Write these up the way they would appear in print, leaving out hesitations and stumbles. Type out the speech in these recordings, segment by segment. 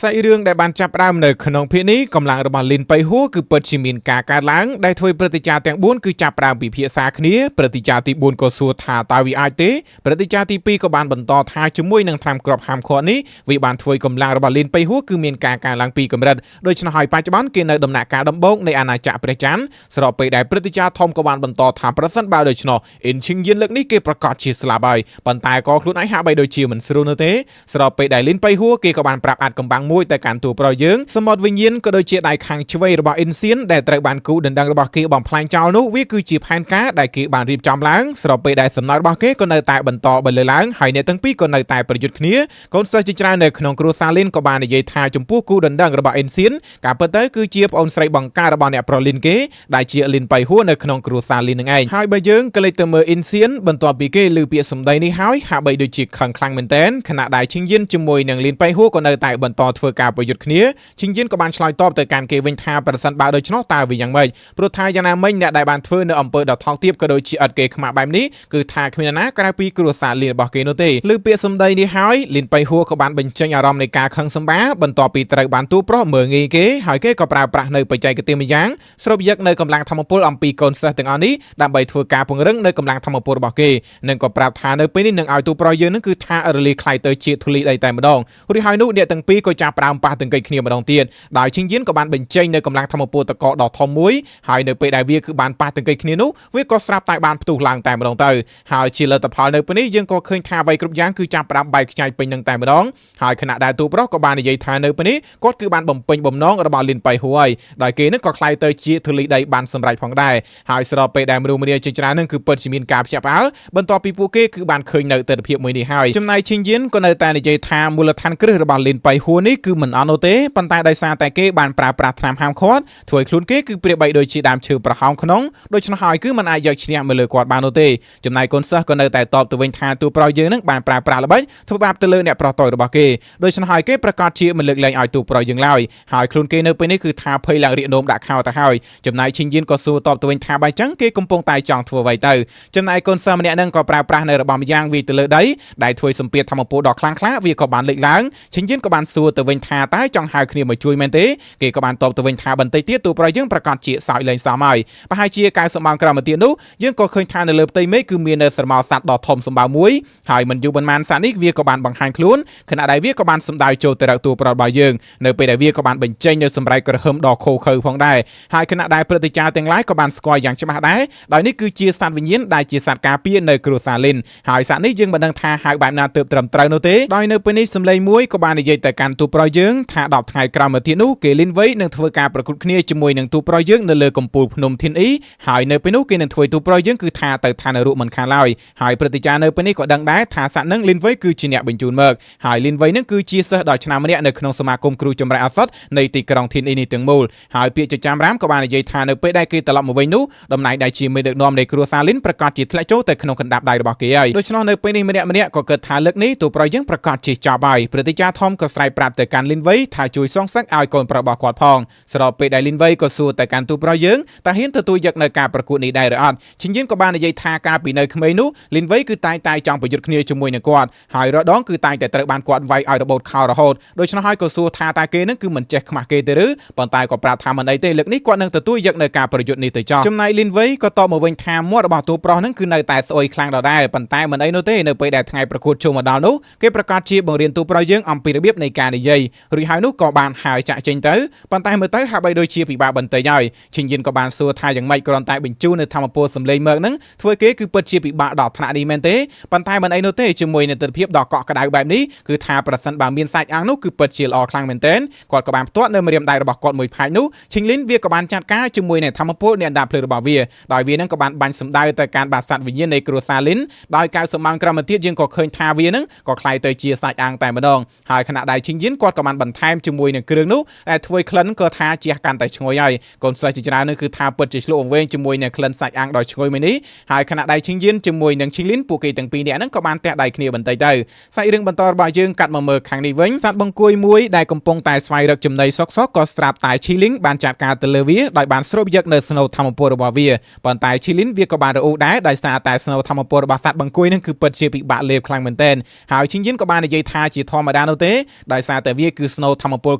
សាច់រឿងដែលបានចាប់ផ្ដើមនៅក្នុងភាគនេះកម្លាំងរបស់លីនប៉ៃហួរគឺពិតជាមានការកើតឡើងដែលធ្វើឲ្យព្រឹត្តិការណ៍ទាំង4គឺចាប់ផ្ដើមពិភាក្សាគ្នាព្រឹត្តិការណ៍ទី4ក៏សួរថាតើវាអាចទេព្រឹត្តិការណ៍ទី2ក៏បានបន្តថាជាមួយនឹងថ្នាំគ្រាប់ហាមឃាត់នេះវាបានធ្វើឲ្យកម្លាំងរបស់លីនប៉ៃហួរគឺមានការកើនឡើងពីកម្រិតដូច្នេះហើយបច្ចុប្បន្នគេនៅដំណាក់កាលដំបូងនៃអាណាចក្រព្រះច័ន្ទស្របពេលដែលព្រឹត្តិការណ៍ធំក៏បានបន្តថាប្រសិនបើដូច្នោះអ៊ីនឈិងយៀនលើកនេះគេប្រកាសជាស្លាប់ហើយប៉ុន្តែក៏ខ្លួនឯងហាក់បីដូចជាមិនស្រួលនោះទេស្របពេលដែលលីនប៉ៃហួរគេក៏បានប្រាប់អាចកំបាំងមួយទៅកាន់តួប្រយើងសមុទ្រវិញ្ញាណក៏ដូចជាដៃខាងឆ្វេងរបស់អ៊ីនសៀនដែលត្រូវបានគូដណ្ដឹងរបស់គេបំផ្លាញចោលនោះវាគឺជាផែនការដែលគេបានរៀបចំឡើងស្របពេលដែលសំណើរបស់គេក៏នៅតែបន្តបន្លឺឡើងហើយអ្នកទាំងពីរក៏នៅតែប្រយុទ្ធគ្នាកូនសិស្សជាច្រើននៅក្នុងគ្រួសារលីនក៏បាននិយាយថាចំពោះគូដណ្ដឹងរបស់អ៊ីនសៀនការពិតទៅគឺជាប្អូនស្រីបង្ការរបស់អ្នកប្រុសលីនគេដែលជាលីនប៉ៃហួរនៅក្នុងគ្រួសារលីននឹងឯងហើយបើយើងក៏លេចទៅមើលអ៊ីនសៀនបន្ទាប់ពីគេឮពាក្យសម្ដីនេះហើយហាក់បីដូចជាខឹងខ្លាំងមែនទែនខណៈដែលឈិងយិនជាមួយនឹងលីនប៉ៃហួរក៏នៅតែបន្តធ្វើការប្រយុទ្ធគ្នាឈិងយិនក៏បានឆ្លើយតបទៅកាន់គេវិញថាប្រសិនបើដូច្នោះតើវាយ៉ាងម៉េចព្រោះថាយ៉ាងណាមិញអ្នកដែលបានធ្វើនៅអំពើដ៏ថោកទាបក៏ដូចជាឥតគេខ្មាស់បែបនេះគឺថាគ្មាននរណាក្រៅពីគ្រួសារលីនរបស់គេនោះទេឮពាក្យសម្ដីនេះហើយលីនប៉ៃហួរក៏បានបញ្ចេញអារម្មណ៍នៃការខឹងសម្បាបន្ទាប់ពីត្រូវបានទូប្រុសមើលងាយគេហើយគេក៏ប្រើប្រាស់នៅបច្ចេកទេសម្យ៉ាងស្រូបយកនៅកម្លាំងធម្មពលអំពីកូនសិស្សទាំងអស់នេះដើម្បីធ្វើការពង្រឹងនៅកម្លាំងធម្មពលរបស់គេនិងក៏ប្រាប់ថានៅពេលនេះនឹងឲ្យទូប្រុសយើងនឹងគឺថារលីខ្លាយទៅជាធូលីដីតែម្ដងរួចហើយនោះអ្នកទាំងពីរក៏ចាប់ផ្ដើមប៉ះទង្គិចគ្នាម្ដងទៀតដោយឈិងយៀនក៏បានបញ្ចេញនៅកម្លាំងធម្មពលតកដ៏ធំមួយហើយនៅពេលដែលវាគឺបានប៉ះទង្គិចគ្នានោះវាក៏ស្រាប់តែបានផ្ទុះឡើងតែម្ដងទៅហើយជាលទ្ធផលនៅពេលនេះយើងក៏ឃើញថាអ្វីគ្រប់យ៉ាងគឺចាប់ផ្ដើមបែកខ្ញែកពេញនឹងតែម្ដងហើយខណៈដែលទូប្រុសក៏បាននិយាយថានៅពេលនេះគាត់គឺបានបំពេញបំណងរបស់លីនប៉ៃហួយដោយគេនឹងក៏ក្លាយទៅជាធូលីដីបានសម្រេចផងដែរហើយស្របពេលដែលមនុស្សម្នាជាច្រើននឹងគឺពិតជាមានការភ្ញាក់ផ្អើលបន្ទាប់ពីពួកគេគឺបានឃើញនៅទិដ្ឋភាពមួយនេះហើយចំណែកឈិងយិនក៏នៅតែនិយាយថាមូលដ្ឋានគ្រឹះរបស់លីនប៉ៃហួរនេះគឺមិនអន់នោះទេប៉ុន្តែដោយសារតែគេបានប្រើប្រាស់ថ្នាំហាមឃាត់ធ្វើឲ្យខ្លួនគេគឺប្រៀបបីដូចជាដើមឈើប្រហោងក្នុងដូច្នោះហើយគឺមិនអាចយកឈ្នះមកលើគាត់បាននោះទេចំណែកកូនសិស្សក៏នៅតែតបទៅវិញថាទូប្រុសយើងនឹងបានប្រើប្រាស់ល្បិចធ្វើបាបទៅលើអ្នកប្រុសតូចរបស់គេដូច្នោះហើយគេប្រកាសជាមិនលើកលែងឲ្យទូប្រុសយើងឡើយហើយខ្លួនគេនៅពេលនេះគឺថាភ័យឡើងរៀកនោមដាក់ខោទៅហើយចំណែកឈិងយៀនក៏សួរតបទៅវិញថាបែបចឹងគេកំពុងតែចង់ធ្វើអ្វីទៅចំណែកកូនសិស្សម្នាក់នឹងក៏ប្រើប្រាស់នៅរបស់ម្យ៉ាងវាយទៅលើដីដែលធ្វើសម្ពាធធម្មពលដ៏ខ្លាំងក្លាវាក៏បានលេចឡើងឈិងយៀនក៏បានសួរទៅវិញថាតើចង់ហៅគ្នាមកជួយមែនទេគេក៏បានតបទៅវិញថាបន្តិចទៀតទូប្រុសយើងប្រកាសជាសោយលែងសមហើយប្រហែលជា90ម៉ោងក្រោយមកទៀតនោះយើងក៏ឃើញថានៅលើផ្ទៃមេឃគឺមាននៅស្រមោលសត្វដ៏ធំសម្បើមមួយហើយមិនយូរប៉ុន្មានសត្វនេះវាក៏បានបង្ហាញខ្លួនខណៈដែលវាក៏បានសម្ដៅចូលទៅរកតួប្រុសរបស់យើងនៅពេលដែលវាក៏បានបញ្ចេញនៅសម្រែកក្រហឹមដ៏ឃោឃៅផងដែរហើយខណៈដែលព្រឹត្តិការណ៍ទាំងឡាយក៏បានស្គាល់យ៉ាងច្បាស់ដែរដោយនេះគឺជាសត្វវិញ្ញាណដែលជាសត្វការពារនៅគ្រួសារលីនហើយសត្វនេះយើងមិនដឹងថាហៅបែបណាទើបត្រឹមត្រូវនោះទេដោយនៅពេលនេះសម្លេងមួយក៏បាននិយាយទៅកាន់ទូប្រុសយើងថា10ថ្ងៃក្រោយមកទៀតនោះគេលីនវៃនឹងធ្វើការប្រកួតគ្នាជាមួយនឹងទូប្រុសយើងនៅលើកំពូលភ្នំធានអ៊ីហើយនៅពេលនោះគេនឹងធ្វើទូប្រុសយើងគឺថាទៅឋាននរកមិនខានឡើយហើយព្រឹត្តិការណ៍នៅពេលនេះក៏ដឹងដែរថាសត្វនឹងលីនវៃគឺជាអ្នកបញ្ជូនមកហើយលីនវៃនឹងគឺជាសិស្សដ៏ឆ្នើមម្នាក់នៅក្នុងសមាគមគ្រូចម្រាក់ឱសថនៃទីក្រុងធានអ៊ីនេះទាំងមូលហើយពាក្យចចាមរាមក៏បាននិយាយថានៅពេលដែលគេត្រឡប់មកវិញនោះតំណែងដែលជាមេដឹកនាំនៃគ្រួសារលីនប្រកាសជាធ្លាក់ចូលទៅក្នុងកណ្ដាប់ដៃរបស់គេហើយដូច្នោះនៅពេលនេះម្នាក់ម្នាក់ក៏គិតថាលើកនេះទូប្រុសយើងប្រកាសជាចប់ហើយព្រឹត្តិការណ៍ធំក៏ស្រែកប្រាប់ទៅកាន់លីនវៃថាជួយសងសឹកឲ្យកូនប្រុសរបស់គាត់ផងស្របពេលដែលលីនវៃក៏សួរទៅកាន់ទូប្រុសយើងតើហ៊ានទទួលយកនៅការប្រកួតនេះដែរឬអត់ឈិញយិនក៏បាននិយាយថាកាលពីនៅក្មេងនោះលីនវៃគឺតែងតែចង់ប្រយុទ្ធគ្នាជាមួយនឹងគាត់ហើយរដងគឺតែងតែត្រូវបានគាត់វាយឲ្យរបូតខោរហូតដូច្នោះហើយក៏សួរថាតើគេនឹងគឺមិនចេះខ្មាស់គេទេឬប៉ុន្តែក៏ប្រាប់ថាមិនអីទេលើកនេះគាត់នឹងទទួលយកនៅការប្រយុទ្ធនេះទៅចោះចំណែកលីនវៃក៏តបមកវិញថាមាត់របស់ទូប្រុសនឹងគឺនៅតែស្អុយខ្លាំងដដែលប៉ុន្តែមិនអីនោះទេនៅពេលដែលថ្ងៃប្រកួតចូលមកដល់នោះគេប្រកាសជាបង្រៀនទូប្រុសយើងអំពីរបៀបនៃការនិយាយរួចហើយនោះក៏បានហើយចាក់ចេញទៅប៉ុន្តែមើលទៅហាក់បីដូចជាពិបាកបន្តិចហើយឈិងយិនក៏បានសួរថាយ៉ាងម៉េចគ្រាន់តែបញ្ជូននៅធម្មពលសម្លេងមកនឹងធ្វើគេគឺពិតជាពិបាកដល់ថ្នាក់នេះមែនទេប៉ុន្តែមិនអីនោះទេជាមួយនឹងទិដ្ឋភាពដ៏កក់ក្ដៅបែបនេះគឺថាប្រសិនបើមានសាច់អាំងនោះគឺពិតជាល្អខ្លាំងមែនទែនគាត់ក៏បានផ្ទាត់នៅម្រាមដៃរបស់គាត់មួយផាច់នោះឈិងលីនវាក៏បានចាត់ការជាមួយនឹងធម្មពលនៃអណ្ដាតភ្លើងរបស់វាដោយវានឹងក៏បានបាញ់សម្ដៅទៅកាន់បាសត្វវិញ្ញាណនៃគ្រួសារលីនដោយ90ម៉ោងក្រោយមកទៀតយើងក៏ឃើញថាវានឹងក៏ក្លាយទៅជាសាច់អាំងតែម្ដងហើយខណៈដែលឈិងយិនគាត់ក៏បានបន្ថែមជាមួយនឹងគ្រឿងនោះដែលធ្វើក្លិនក៏ថាជះកាន់តែឈ្ងុយហើយកូនសិស្សជាច្រើននោះគឺថាពិតជាឆ្លក់វង្វេងជាមួយនឹងក្លិនសាច់អាំងដ៏ឈ្ងុយមួយនេះហើយខណៈដែលឈិងយិនជាមួយនឹងឈិងលីនពួកគេទាំងពីរនាក់ហ្នឹងក៏បានទះដៃគ្នាបន្តិចទៅសាច់រឿងបន្តរបស់យើងកាត់មកមើលខាងនេះវិញសត្វបង្គួយមួយដែលកំពុងតែស្វែងរកចំណីសុកសុកក៏ស្រាប់តែឈីលីងបានចាត់ការទៅលើវាដោយបានស្រូបយកនៅស្នូវធម្មពលរបស់វាប៉ុន្តែឈីលីនវាក៏បានរអ៊ូដែរដោយសារតែស្នូវធម្មពលរបស់សត្វបង្គួយនឹងគឺពិតជាពិបាកលេបខ្លាំងមែនទែនហើយឈិងយិនក៏បាននិយាយថាជាធម្មតានោះទេដោយសារតែ តែវាគឺ ស្នូ ធម្មពល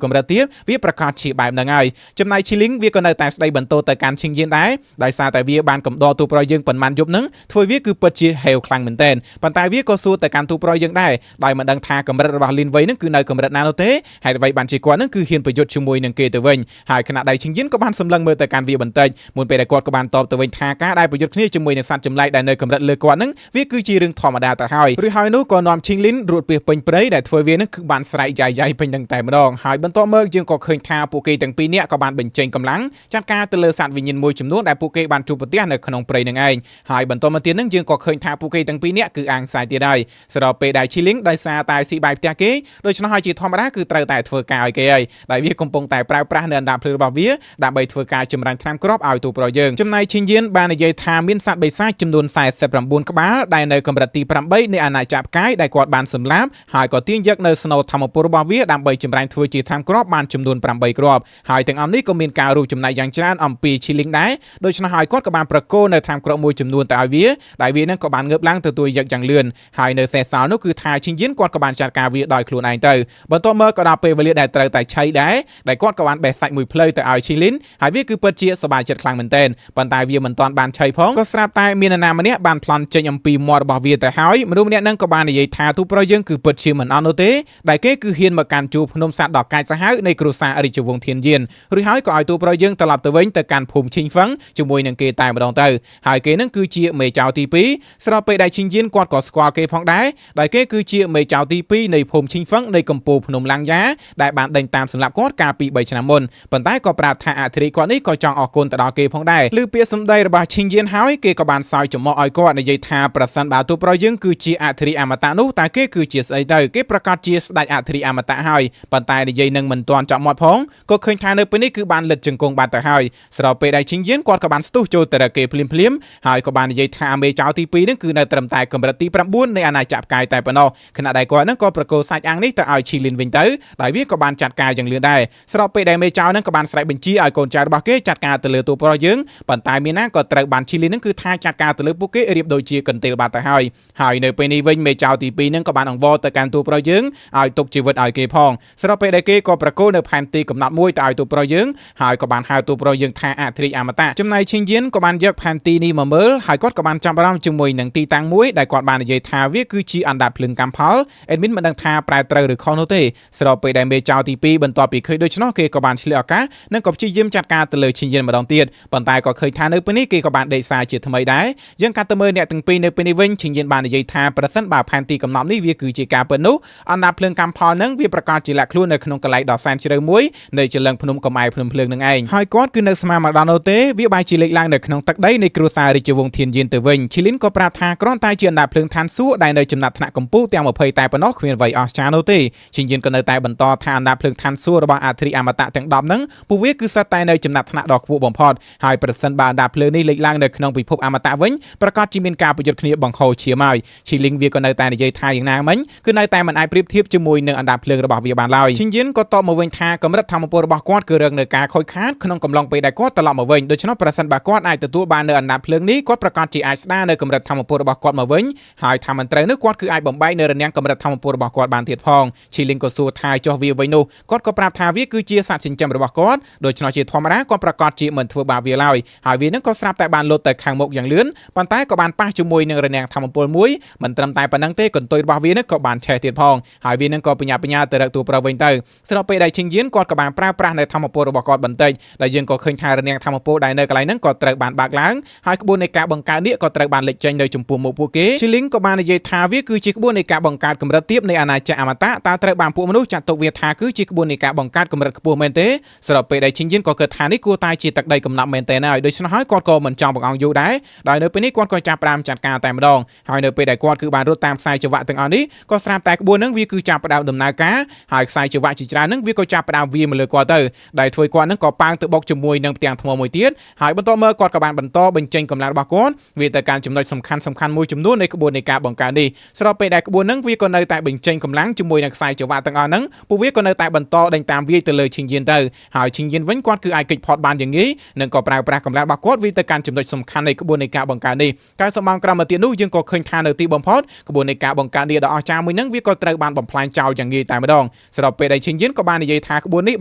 កម្រិតទាបវាប្រកាសជាបែបហ្នឹងហើយចំណែក Chilling វាក៏នៅតែស្ដីបន្ទោទៅកាន់ឈិងយៀនដែរដោយសារតែវាបានកំដរទូប្រុសយើងប៉ុន្មានយប់ហ្នឹងធ្វើវាគឺពិតជាហេវខ្លាំងមែនទែនប៉ុន្តែវាក៏សួរទៅកាន់ទូប្រុសយើងដែរដោយមិនដឹងថាកម្រិតរបស់លីនវៃហ្នឹងគឺនៅកម្រិតណានោះទេហេតុអ្វីបានជាគាត់ហ្នឹងគឺហ៊ានប្រយុទ្ធជាមួយនឹងគេទៅវិញហើយខណៈដែលឈិងយៀនក៏បានសម្លឹងមើលទៅកាន់វាបន្តិចមុនពេលដែលគាត់ក៏បានតបទៅវិញថាការដែលប្រយុទ្ធគ្នាជាមួយនឹងសត្វចម្លែកដែលនៅកម្រិតលើគាត់ហ្នឹងវាគឺជារឿងធម្មតាទៅហើយឬហើយនោះក៏នាំឈិងលីនរួតពីពេញព្រៃដែលធ្វើវានឹងគឺបានស្រែកយ៉ាយយ៉ាយពេញនឹងតែម្ដងហើយបន្ទាប់មកយើងក៏ឃើញថាពួកគេទាំងពីរនាក់ក៏បានបញ្ចេញកម្លាំងចាត់ការទៅលើសត្វវិញ្ញាណមួយចំនួនដែលពួកគេបានជួបប្រទះនៅក្នុងព្រៃនឹងឯងហើយបន្តមកទៀតនឹងយើងក៏ឃើញថាពួកគេទាំងពីរនាក់គឺអាងសាយទៀតហើយស្របពេលដែលឈីលីងដោយសារតែស៊ីបាយផ្ទះគេដូច្នោះហើយជាធម្មតាគឺត្រូវតែធ្វើការឲ្យគេហើយដែលវាកំពុងតែប្រើប្រាស់នៅអណ្ដាតភ្លើងរបស់វាដើម្បីធ្វើការចម្រាញ់ថ្នាំគ្រាប់ឲ្យទូប្រយើងចំណែកឈីងយៀនបាននិយាយថាមានសត្វបិសាចចំនួន49ក្បាលដែលនៅកម្រិតទី8នៃអាណាចក្រផ្កាយដែលគាត់បានសម្លាប់ហើយក៏ទាញយកនៅស្នូធម្មពលរបស់វាដើម្បីចម្រាញ់ធ្វើជាថ្នាំគ្រាប់បានចំនួន8គ្រាប់ហើយទាំងអស់នេះក៏មានការរួមចំណែកយ៉ាងច្រើនអំពីឈីលីងដែរដូច្នោះហើយគាត់ក៏បានប្រគល់នៅថ្នាំគ្រាប់មួយចំនួនទៅឲ្យវាដែលវានឹងក៏បានងើបឡើងទទួលយកយ៉ាងលឿនហើយនៅសេសសល់នោះគឺថាឈីងយៀនគាត់ក៏បានចាត់ការវាដោយខ្លួនឯងទៅបន្ទាប់មកក៏ដល់ពេលវេលាដែលត្រូវតែឆៃដែរដែលគាត់ក៏បានបេះសាច់មួយផ្លូវទៅឲ្យឈីលីនហើយវាគឺពិតជាសប្បាយចិត្តខ្លាំងមែនទែនប៉ុន្តែវាមិនទាន់បានឆៃផងក៏ស្រាប់តែមាននរណាម្នាក់បានប្លន់ចេញអំពីមាត់របស់វាទៅហើយមនុស្សម្នាក់នឹងក៏បាននិយាយថាទូប្រុសយើងគឺពិតជាមិនអន់នោះទេដែលគេគឺហ៊ានមកកាន់ជួរភ្នំសត្វដ៏កាចសាហាវនៃគ្រួសាររាជវង្សធានយានឬហើយក៏ឲ្យទូប្រុសយើងត្រឡប់ទៅវិញទៅកាន់ភូមិឈីងហ្វឹងជាមួយនឹងគេតែម្ដងទៅហើយគេនឹងគឺជាមេចៅទី2ស្របពេលដែលឈីងយានគាត់ក៏ស្គាល់គេផងដែរដែលគេគឺជាមេចៅទី2នៃភូមិឈីងហ្វឹងនៃកំពូលភ្នំឡាំងយ៉ាដែលបានដេញតាមសម្លាប់គាត់កាលពី3ឆ្នាំមុនប៉ុន្តែក៏ប្រាប់ថាអធិរាជគាត់នេះក៏ចង់អរគុណទៅដល់គេផងដែរឬពាក្យសម្ដីរបស់ឈីងយានហើយគេក៏បានសើចចំអកឲ្យគាត់និយាយថាប្រសិនបើទូប្រុសយើងគឺជាអធិរាជអមតៈនោះតើគេគឺជាស្អីទៅគេប្រកាសជាស្ដេចអធិរាជអមតៈហើយប៉ុន្តែនិយាយនឹងមិនទាន់ចប់មាត់ផងក៏ឃើញថានៅពេលនេះគឺបានលិតជង្គង់បាត់ទៅហើយស្របពេលដែលឈីងយានគាត់ក៏បានស្ទុះចូលទៅរកគេភ្លាមភ្លាមហើយក៏បាននិយាយថាមេចៅទី2នឹងគឺនៅត្រឹមតែកម្រិតទី9នៃអាណាចក្រផ្កាយតែប៉ុណ្ណោះខណៈដែលគាត់នឹងក៏ប្រគល់សាច់អាំងនេះទៅឲ្យឈីលីនវិញទៅដោយវាក៏បានចាត់ការយ៉ាងលឿនដែរស្របពេលដែលមេចៅនឹងក៏បានស្រែកបញ្ជាឲ្យកូនចៅរបស់គេចាត់ការទៅលើតួប្រុសយើងប៉ុន្តែមានណាក៏ត្រូវបានឈីលីននឹងគឺថាចាត់ការទៅលើពួកគេរៀបដូចជាកន្ទេលបាត់ទៅហើយហើយនៅពេលនេះវិញមេចៅទី2នឹងក៏បានអង្វរទៅកាន់តួប្រុសយើងឲ្យទុកជីវិតឲ្យគេផងស្របពេលដែលគេក៏ប្រគល់នៅផែនទីកំណត់មួយទៅឲ្យតួប្រុសយើងហើយក៏បានហៅតួប្រុសយើងថាអធិរាជអមតៈចំណែកឈីងយៀនក៏បានយកផែនទីនេះមកមើលហើយគាត់ក៏បានចាប់អារម្មណ៍ជាមួយនឹងទីតាំងមួយដែលគាត់បាននិយាយថាវាគឺជាអណ្ដាតភ្លើងកម្មផល admin មិនដឹងថាប្រែត្រូវឬខុសនោះទេស្របពេលដែលមេចៅទី2បន្ទាប់ពីឃើញដូច្នោះគេក៏បានឆ្លៀតឱកាសនិងក៏ព្យាយាមចាត់ការទៅលើឈីងយៀនម្ដងទៀតប៉ុន្តែក៏ឃើញថានៅពេលនេះគេក៏បានដេកសារជាថ្មីដែរយើងកាត់ទៅមើលអ្នកទាំងពីរនៅពេលនេះវិញឈីងយៀនបាននិយាយថាប្រសិនបើផែនទីកំណត់នេះវាគឺជាការពិតនោះអណ្ដាតភ្លើងកម្មផលនឹងវាប្រកាសជាលាក់ខ្លួននៅក្នុងកន្លែងដ៏សែនជ្រៅមួយនៅចលឹងភ្នំកំឯភ្នំភ្លើងនឹងឯងហើយគាត់គឺនៅស្មានមកដល់នោះទេវាបែរជាលេចឡើងនៅក្នុងទឹកដីនៃគ្រួសាររាជវង្សធានយានទៅវិញឈីលីនក៏ប្រាប់ថាគ្រាន់តែជាអណ្ដាតភ្លើងឋានសួគ៌ដែលនៅចំណាត់ថ្នាក់កម្ពូលទាំង20តែប៉ុណ្ណោះគ្មានអ្វីអស្ចារ្យនោះទេឈីងយានក៏នៅតែបន្តថាអណ្ដាតភ្លើងឋានសួគ៌របស់អាធិរីអមតៈទាំង10ហ្នឹងពួកវាគឺសុទ្ធតែនៅចំណាត់ថ្នាក់ដ៏ខ្ពស់បំផុតហើយប្រសិនបើអណ្ដាតភ្លើងនេះលេចឡើងនៅក្នុងពិភពអមតៈវិញប្រកាសជាមានការប្រយុទ្ធគ្នាបង្ហូរឈាមហើយឈីលីងវាក៏នៅតែនិយាយថាយ៉ាងណាមិញគឺនៅតែមិនអាចប្រៀបធៀបជាមួយនឹងអណ្ដាតភ្លើងរបស់វាបានឡើយឈីងយានក៏តបមកវិញថាកម្រិតធម្មពលរបស់គាត់គឺរងនៅការខូចខាតក្នុងកំឡុងពេលដែលគាត់ត្រឡប់មកវិញដូច្នោះប្រសិនបើគាត់អាចទទួលបាននៅអណ្ដាតភ្លើងនេះគាត់ប្រកាសជាអាចស្ដារនៅកម្រិតធម្មពលរបស់គាត់មកវិញហើយថាមិនត្រូវនោះគាត់គឺអាចបំបែកនៅរនាំងកម្រិតធម្មពលរបស់គាត់បានទៀតផងឈីលីងក៏សួរថាចុះវាវិញនោះគាត់ក៏ប្រាប់ថាវាគឺជាសត្វចិញ្ចឹមរបស់គាត់ដូច្នោះជាធម្មតាគាត់ប្រកាសជាមិនធ្វើបាបវាឡើយហើយវានឹងក៏ស្រាប់តែបានលោតទៅខាងមុខយ៉ាងលឿនប៉ុន្តែក៏បានប៉ះជាមួយនឹងរនាំងធម្មពលមួយមិនត្រឹមតែប៉ុណ្្នឹងទេកន្ទុយរបស់វានឹងក៏បានឆេះទៀតផងហើយវានឹងក៏បញ្ញាបញ្ញាទៅរកតួប្រុសវិញទៅស្របពេលដែលឈិងយានគាត់ក៏បានប្រើប្រាស់នៅធម្មពលរបស់គាត់បន្តិចដែលយើងក៏ឃើញថារនាំងធម្មពលដែលនៅកន្លែងហ្នឹងក៏ត្រូវបានបើកឡើងហើយក្បួននៃការបង្កើតនេះក៏ត្រូវបានលេចចេញនៅចំពោះមុខពួកគេឈីលីងក៏បាននិយាយថាវាគឺជាក្បួននៃការបង្កើតកម្រិតទាបនៃអាណាចក្រអមតៈតើត្រូវបានពួកមនុស្សចាត់ទុកវាថាគឺជាក្បួននៃការបង្កើតកម្រិតខ្ពស់មែនទេស្របពេលដែលឈិងយានក៏គិតថានេះគួរតែជាទឹកដីកំណត់មែនទេហើយដូច្នោះហើយគាត់ក៏មិនចង់បង្អង់យូរដែរដោយនៅពេលនេះគាត់ក៏ចាប់ផ្ដើមចាត់ការតែម្ដងហើយនៅពេលដែលគាត់គឺបានរត់តាមខ្សែច្រវាក់ទាំងអស់នេះក៏ស្រាប់តែក្បួនហ្នឹងវាគឺចាប់ផ្ដើមដំណើរការហើយខ្សែច្រវាក់ជាច្រើនហ្នឹងវាក៏ចាប់ផ្ដើមវាមកលើគាត់ទៅដែលធ្វើគាត់ហ្នឹងក៏ប៉ាងទៅបុកជាមួយនឹងផ្ទាំងថ្មមួយទៀតហើយបន្តមកគាត់ក៏បានបន្តបញ្ចេញកម្លាំងរបស់គាត់វាទៅកាន់ចំណុចសំខាន់សំខាន់មួយចំនួននៃក្បួននៃការបង្កើតនេះស្របពេលដែលក្បួនហ្នឹងវាក៏នៅតែបញ្ចេញកម្លាំងជាមួយនឹងខ្សែច្រវាក់ទាំងអស់ហ្នឹងពួកវាក៏នៅតែបន្តដេញតាមវាយទៅលើឈិងយានទៅហើយឈិងយានវិញគាត់គឺអាចគេចផុតបានយ៉ាងងាយនិងក៏ប្រើប្រាស់កម្លាំងរបស់គាត់វាទៅកាន់ចំណុចសំខាន់នៃក្បួននៃការបង្កើតនេះការសម្បងក្រោមមកទៀតនោះយើងក៏ឃើញថានៅទីបំផុតក្បួននៃការបង្កើតនេះដ៏អស្ចារ្យមួយហ្នឹងវាក៏ត្រូវបានបំផ្លាញចោលយ៉ាងងាយតែម្ដង ងស្របពេលដែលឈិញយិនក៏បាននិយាយថាក្បួននេះ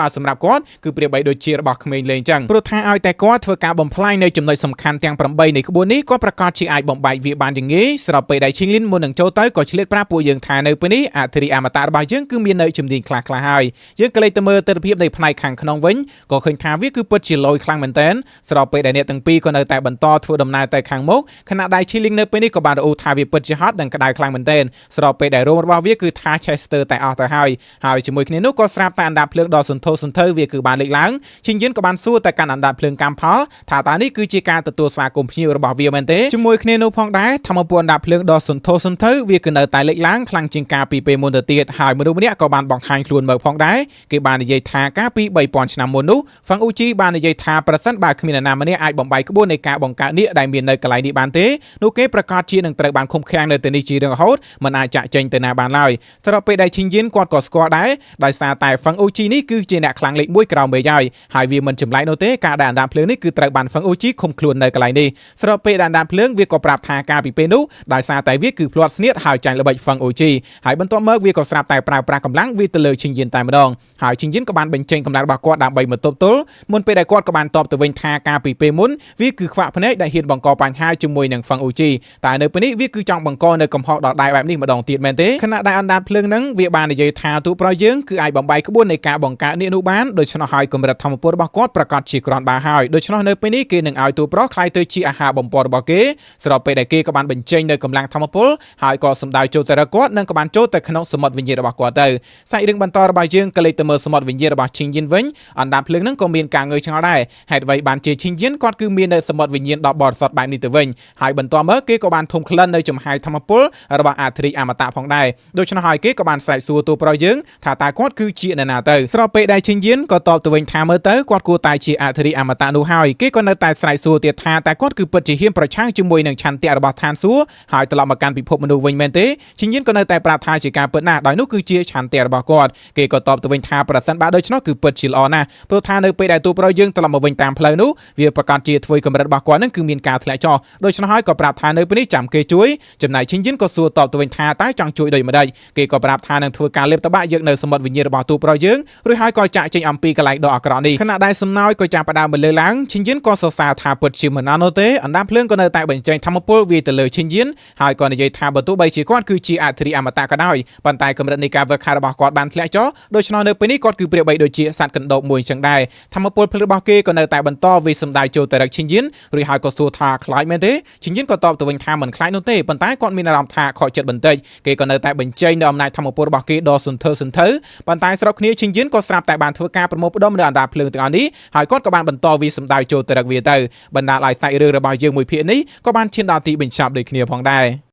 បើសម្រាប់គាត់គឺប្រៀបបីដូចជារបស់ក្មេងលេងចឹងព្រោះថាឲ្យតែគាត់ធ្វើការបំផ្លាញនៅចំណុចសំខាន់ទាំង8នៃក្បួននេះគាត់ប្រកាសជាអាចបំបែកវាបានយ៉ាងងាយស្របពេលដែលឈិងលីនមុននឹងចូលទៅក៏ឆ្លៀតប្រាប់ពួកយើងថានៅពេលនេះអធិរិយអមតៈរបស់យើងគឺមាននៅជំនាញខ្លះៗហើយយើងក៏លេចទៅមើលទិដ្ឋភាពនៃផ្នែកខាងក្នុងវិញក៏ឃើញថាវាគឺពិតជាលយខ្លាំងមែនទែនស្របពេលដែលអ្នកទាំងពីរក៏នៅតែបន្តធ្វើដំណើរទៅខាងមុខខណៈដែលឈីលីងនៅពេលនេះក៏បានរអ៊ូថាវាពិតជាហត់និងក្តៅខ្លាំងមែនទែនស្របពេលដែលរោមរបស់វាគឺថា Chester តែអស់ទៅហើយហើយជាមួយគ្នានោះក៏ស្រាប់តែអណ្ដាតភ្លើងដ៏សន្ធោសន្ធៅវាគឺបានលេចឡើងឈិញយិនក៏បានសួរទៅកាន់អណ្ដាតភ្លើងកម្មផលថាតើនេះគឺជាការទទួលស្វាគមន៍ភ្ញៀវរបស់វាមែនទេជាមួយគ្នានោះផងដែរធម្មពលអណ្ដាតភ្លើងដ៏សន្ធោសន្ធៅវាគឺនៅតែលេចឡើងខ្លាំងជាងការពីពេលមុនទៅទៀតហើយមនុស្សម្នាក់ក៏បានបង្ហាញខ្លួនមកផងដែរគេបាននិយាយថាកាលពី3000ឆ្នាំមុននោះហ្វាំងអ៊ូជីបាននិយាយថាប្រសិនបើគ្មាននរណាម្នាក់អាចបំបែកក្បួននៃការបង្កើតនាគដែលមាននៅកន្លែងនេះបានទេនោះគេប្រកាសជានឹងត្រូវបានឃុំឃាំងនៅទីនេះជារៀងរហូតមិនអាចចាក់ចេញទៅណាបានឡើយស្របពេលដែលឈិងយិនគាត់ក៏ស្គាល់ដែរដោយសារតែហ្វាំងអ៊ូជីនេះគឺជាអ្នកខ្លាំងលេខ1ក្រោមមេហើយហើយវាមិនចម្លែកនោះទេការដែលអណ្ដាតភ្លើងនេះគឺត្រូវបានហ្វាំងអ៊ូជីឃុំខ្លួននៅកន្លែងនេះស្របពេលដែលអណ្ដាតភ្លើងវាក៏ប្រាប់ថាកាលពីពេលនោះដោយសារតែវាគឺភ្លាត់ស្នៀតហើយចាញ់ល្បិចហ្វាំងអ៊ូជីហើយបន្ទាប់មកវាក៏ស្រាប់តែប្រើប្រាស់កម្លាំងវាទៅលើឈិងយិនតែម្ដងហើយឈិងយិនក៏បានបញ្ចេញកម្លាំងរបស់គាត់ដើម្បីមកទប់ទល់មុនពេលដែលគាត់ក៏បានតបទៅវិញថាកាលពីពេលមុនវាគឺខ្វាក់ភ្នែកដែលហ៊ានបង្កបញ្ហាជាមួយនឹងហ្វាំងអ៊ូជីតែនៅពេលនេះវាគឺចង់បង្កនៅកំហុសដដែលបែបនេះម្ដងទៀតមែនទេខណៈដែលអណ្ដាតភ្លើងហ្នឹងវាបាននិយាយថាទូប្រយើងគឺអាចបំបែកក្បួននៃការបង្កើតនាគនោះបានដូច្នោះហើយកម្រិតធម្មពលរបស់គាត់ប្រកាសជាគ្រាន់បើហើយដូច្នោះនៅពេលនេះគេនឹងឲ្យទូប្រុសក្លាយទៅជាអាហារបំពន់របស់គេស្របពេលដែលគេក៏បានបញ្ចេញនៅកម្លាំងធម្មពលហើយក៏សម្ដៅចូលទៅរកគាត់និងក៏បានចូលទៅក្នុងសមុទ្រវិញ្ញាណរបស់គាត់ទៅសាច់រឿងបន្តរបស់យើងក៏លេចទៅមើលសមុទ្រវិញ្ញាណរបស់ឈិងយិនវិញអណ្ដាតភ្លើងហ្នឹងក៏មានការងើយឆ្ងល់ដែរហេតុអ្វីបានជាឈិងយិនគាត់គឺមាននៅសមុទ្រវិញ្ញាណដ៏បរិសុទ្ធបែបនេះទៅវិញហើយបន្តមកគេក៏បានធំក្លិននៅចំហាយធម្មពលរបស់អាធិរិយអមតៈផងដែរដូច្នោះហើយគេក៏បានស្រែកសួរតួប្រុសយើងថាតើគាត់គឺជាអ្នកណាទៅស្របពេលដែលឈិងយិនក៏តបទៅវិញថាមើលទៅគាត់គួរតែជាអាធិរិយអមតៈនោះហើយគេក៏នៅតែស្រែកសួរទៀតថាតើគាត់គឺពិតជាហ៊ានប្រឆាំងជាមួយនឹងឆន្ទៈរបស់ឋានសួគ៌ហើយត្រឡប់មកកាន់ពិភពមនុស្សវិញមែនទេឈិងយិនក៏នៅតែប្រាប់ថាជាការពិតណាស់ដោយនោះគឺជាឆន្ទៈរបស់គាត់គេក៏តបទៅវិញថាប្រសិនបើដូច្នោះគឺពិតជាល្អណាស់ព្រោះថានៅពេលដែលតួប្រុសយើងត្រឡប់មកវិញតាមផ្លូវនោះវាប្រកាសជាធ្វើកម្រិតរបស់គាត់នឹងគឺមានការធ្លាក់ចុះដូច្នោះហើយក៏ប្រាប់ថានៅពេលនេះចាំគេជួយចំណែកឈិងយិនក៏សួរតបទៅវិញថាតើចង់ជួយដូចម្ដេចគេក៏ប្រាប់ថានឹងធ្វើការលេបតបាក់យកនៅសមុទ្រវិញ្ញាណរបស់តួប្រុសយើងរួចហើយក៏ចាក់ចេញអំពីកន្លែងដ៏អាក្រក់នេះខណៈដែលសំណោយក៏ចាប់ផ្ដើមបន្លឺឡើងឈិងយិនក៏សរសើរថាពិតជាមិនអន់នោះទេអណ្ដាតភ្លើងក៏នៅតែបញ្ចេញធម្មពលវាទៅលើឈិងយិនហើយក៏និយាយថាបើទោះបីជាគាត់គឺជាអធិរិយអមតៈក៏ដោយប៉ុន្តែកម្រិតនៃការវឹកហាត់របស់គាត់បានធ្លាក់ចុះដូច្នោះនៅពេលនេះគាត់គឺប្រៀបបីដូចជាសត្វកណ្ដូបមួយអញ្ចឹងដែរធម្មពលភ្លើងរបស់គេក៏នៅតែបន្តវាយសម្ដៅចូលទៅរកឈិងយិនរួចហើយក៏សួរថាខ្លាចមែនទេឈិងយិនក៏តបទៅវិញថាមិនខ្លាចនោះទេប៉ុន្តែគាត់មានអារម្មណ៍ថាខកចិត្តបន្តិចគេក៏នៅតែបញ្ចេញនៅអំណាចធម្មពលរបស់គេដ៏សន្ធើសន្ធៅប៉ុន្តែស្របគ្នាឈិងយិនក៏ស្រាប់តែបានធ្វើការប្រមូលផ្ដុំនៅអណ្ដាតភ្លើងទាំងអស់នេះហើយគាត់ក៏បានបន្តវាយសម្ដៅចូលទៅរកវាទៅបណ្ដាលឲ្យសាច់រឿងរបស់យើងមួយភាគនេះក៏បានឈានដល់ទីបញ្ចប់ដូចគ្នាផងដែរ។